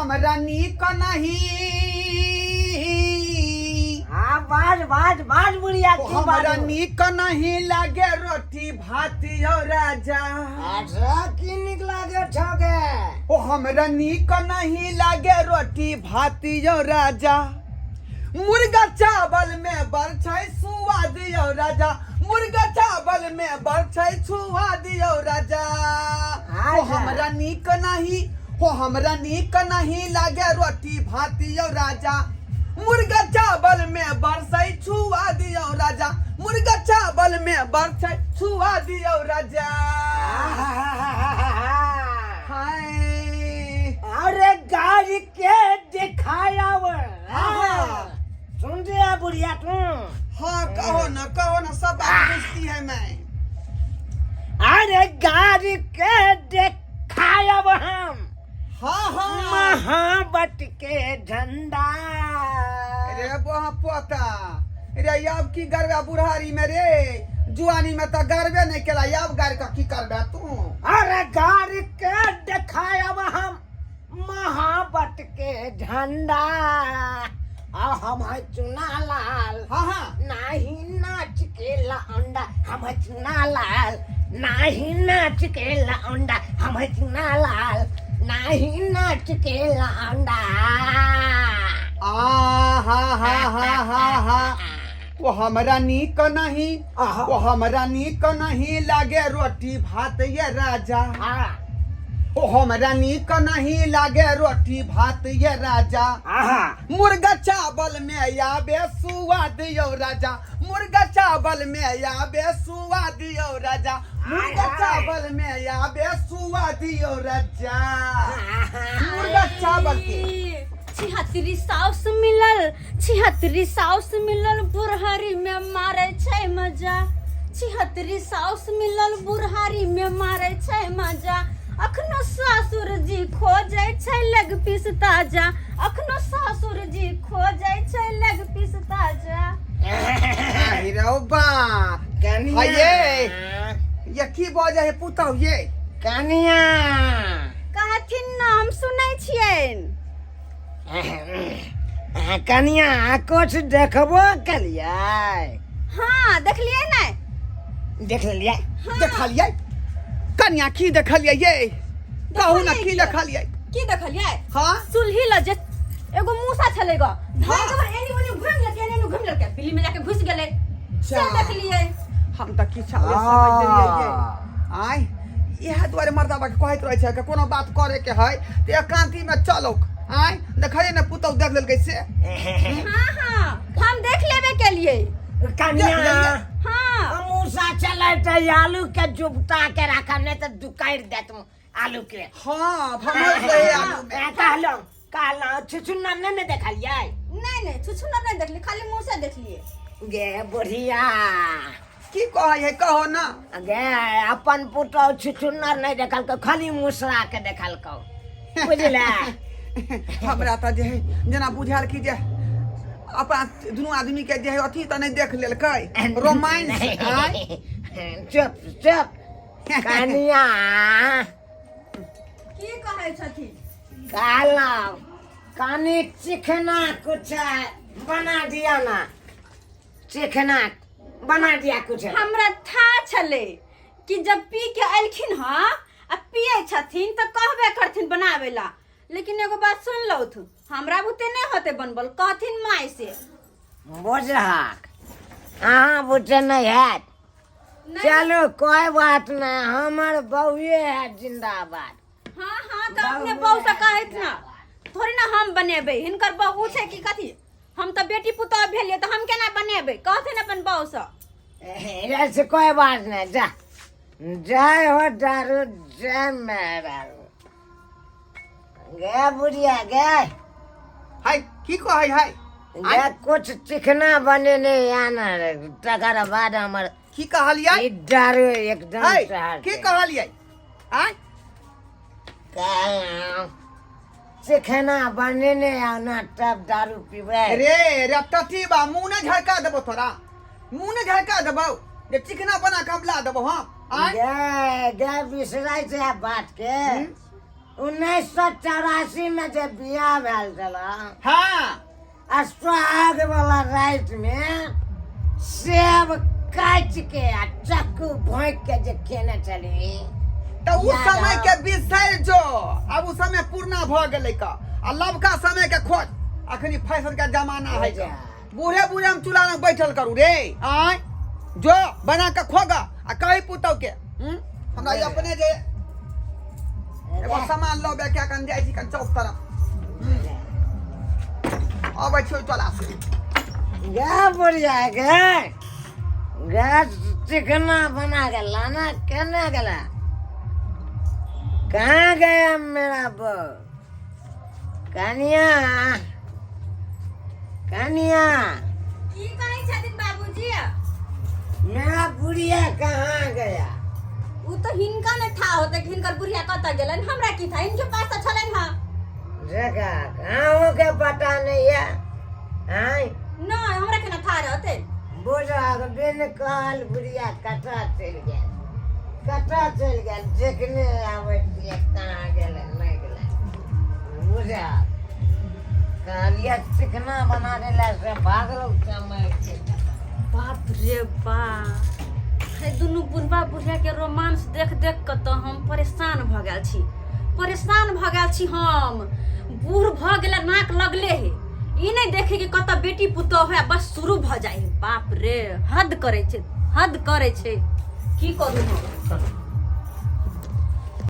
हमरा नीक नहीं। हाँ, बाज बाज बाज बुढ़िया, ओ की हमरा बाजू? नीक नहीं लागे रोटी भात यौ राजा। अच्छा, की नीक लागे छौ गे? ओ हमरा नीक नहीं लागे रोटी भात यौ राजा, मुर्गा चावल में बड़ छै सुआद यौ राजा, मुर्गा चावल में बड़ छै सुआद यौ राजा। ओ हमरा नीक नहीं, ओ हमरा नीक नहीं लागे रोटी भात यौ राजा, मुर्गा चावल में बरसै छुआ दियौ राजा, मुर्गा चावल में बरसै छुआ दियौ राजा। हाय। अरे गाड़ी के दिखाया। हाँ। सुन दिया बुढ़िया तू? हाँ, कहो ना, कहो ना, सब बात पूछती है मैं। अरे गाड़ी के दिखायब हम। हाँ हाँ। महाबत के झंडा। रे बोहा पोता रे, अब की गरबा बुढ़ारी में रे? जुआनी में तो गरबे नहीं केला, अब गाड़ के की करबे तू? अरे गाड़ी के दिखायब हम महाबत के झंडा, आ हम है चुना लाल। हाँ हाँ। नाही नाच के लौंडा, हम है चुना लाल, नाही नाच के लौंडा, हम है चुना लाल, नाही नाच के लौंडा। आ हा हा हा हा हा। वो हमरा नीक नहीं, आहा। वो हमरा नीक नहीं लागे रोटी भात ये राजा। हाँ। ओ हमरा नीक नहीं लागे रोटी भात ये राजा, आहा। मुर्गा चावल में आबे सुआद यौ राजा, मुर्गा चावल में आबे सुआद यौ राजा, मुर्गा हाय। चावल में आबे सुआद यौ राजा, मुर्गा चावल के। 76 साउस मिलल, 76 साउस मिलल, बुढ़ारी में मारे छै मजा। 76 साउस मिलल, बुढ़ारी में मारे छै मजा। अखनो सासुर जी खोजै छै लेग पीस ताजा, अखनो सासुर जी खोजै छै लेग पीस ताजा। आहि रौ बा। कनिया। ये ये की बजै है पुतहु ये? कनिया। कहथिन ना, हम सुनै छियनि। कनिया, कुछ देखबो कलियै? हाँ, देखलियै ने। देख लेलियै? देखलियै कनिया, की देखलियै ये कहू ना, की देखलियै? की देखलियै? हाँ। चूल्ही लग जे एगो मूसा छलै ग, धान के एनी ओनी घुमि लेलकै, एनी ओनी घुमि लेलकै, बिल्ली में जाके घुसि गेलै से। जा। देखलियै। हम तऽ किछु आबे समझ लेलियै ये। आँय, इएह दुआरे मर्दाबा के कहैत रहै छै कि कोनो बात करे के है तऽ एकांती में चलो। आँय, देखलियै ने, पुतहु देख लेलकै से। हाँ हाँ, हम देख लेबे के लिए। कनिया। देख लेलियै। हाँ। मूसा चलै तऽ आलू के जुबता के राखब, नहि तऽ दुकारि देत आलू के। हाँ, भमस रहे आलू में। कहलहुँ कहलहुँ, छुछुन्नर नहि ने देखलियै? नहीं नहीं, छुछुन्नर नहीं देखलियै, खाली मुँह से देखलियै। गे बुढ़िया। की कहै है, कहो ना। गे, अपन पुतहु छुछुन्नर नहि देखलकौ, खाली मुसरा के देखलकौ, बुझले? हमरा तऽ जे है जेना बुझायल कि जे अपना दुनू आदमी के जे है अथी तऽ नहि देख लेलकै, रोमांस, आँय? चुप चुप कनिया। की कहै छथिन? कहलहुँ कनि चिकना कुछ बना दिया ना, चिकना बना दिया कुछ। हमरा था छलै कि जब पी के एलखिन हँ आ पियै छथिन तऽ कहबे करथिन बनाबै ला, लेकिन एगो बात सुन लौथ, हमरा बुते नहि होतै बनबल, कहथिन माय से। बुझहक, अहाँ बुझे नहि हैत। नहि। चलू, कोई बात नहीं, हमर बहुए है जिंदाबाद। हाँ हाँ, तऽ अपने बहू से कहैत ना, थोड़ी ना हम बनेबै, हिनकर बहू छै कि कथी? हम तऽ बेटी पुतोह भेलियै, तऽ हम केना बनेबै? कहथिन अपन बहू से। ऐसे कोई बात नहीं, जा, जय हो दारू, जय मेहरारू। गे बुढ़िया गे। हाय, की कहै है? गे, कुछ चिकना बनेने आना रे, तकर बाद हमर की कहलियै? ई दारू एकदम हाय, चढ़ की कहलियै आँय? कहलहुँ, चिकना बनेने आना, तब दारू पीबै। रे रे टटीबा, मुँह ने झड़का देबो तोरा, मुँह ने झड़का देबौ जे चिकना बना के हम ला देबो। हाँ, आँय? गे गे, बिसराइ छै आब बात के। 1984 में जे बियाह भेल छल। आ सोहाग वाला राति में सेब काटि के आ चक्कू भोंकि के जे खेने छली। तऽ ओ याद समय आउ। के बिसरि जो, आब ओ समय पुरना भऽ गेलै का, आ लबका समय के खोज। अखनी फैशन के जमाना है का। बूढ़े बूढ़े हम चूल्हा लग बैठल करू रे? आय जो बना के खोगा आ कही पुतौ के, हम्म? हमरा ई अपने जे एगो सामान लऽ के कन जाइ छी कन चौक तरफ अबै छी ओहि टोला से। गे बुढ़िया गे, गे चिकना बना के लाना, केने गेला? कहाँ गया मेरा बहू? कनिया, कनिया। की कहै छथिन बाबूजी? मेरा बुढ़िया कहाँ गया? उ तो हिनका ने था होते कि हिनकर बुढ़िया कतऽ गेलनि, हमरा की था? हिनके पास तऽ छलनि हँ। जगह गाँव के पता नहीं है, आय? नहि, हमरा केना था रहते? बुढ़ा बिन कहल बुढ़िया कतऽ चलि गेल, कतऽ चलि गेल? देखने आबै छियै, कहाँ गेलै, नहि गेलै। बुझा कहलियै चिकना बना देला से भागल समय के। बाप रे बाप, हे दुनू बुढ़बा बुढ़िया के रोमांस देख देख के तऽ हम परेशान भऽ गेल छी, परेशान भऽ गेल छी हम। बूढ़ भऽ गेला, नाक लगले हे, ई नहि देखे कि कतऽ बेटी पुतोह है, बस शुरू भऽ जाइ है। बाप रे, हद करै छै, हद करै छै। की करू हम?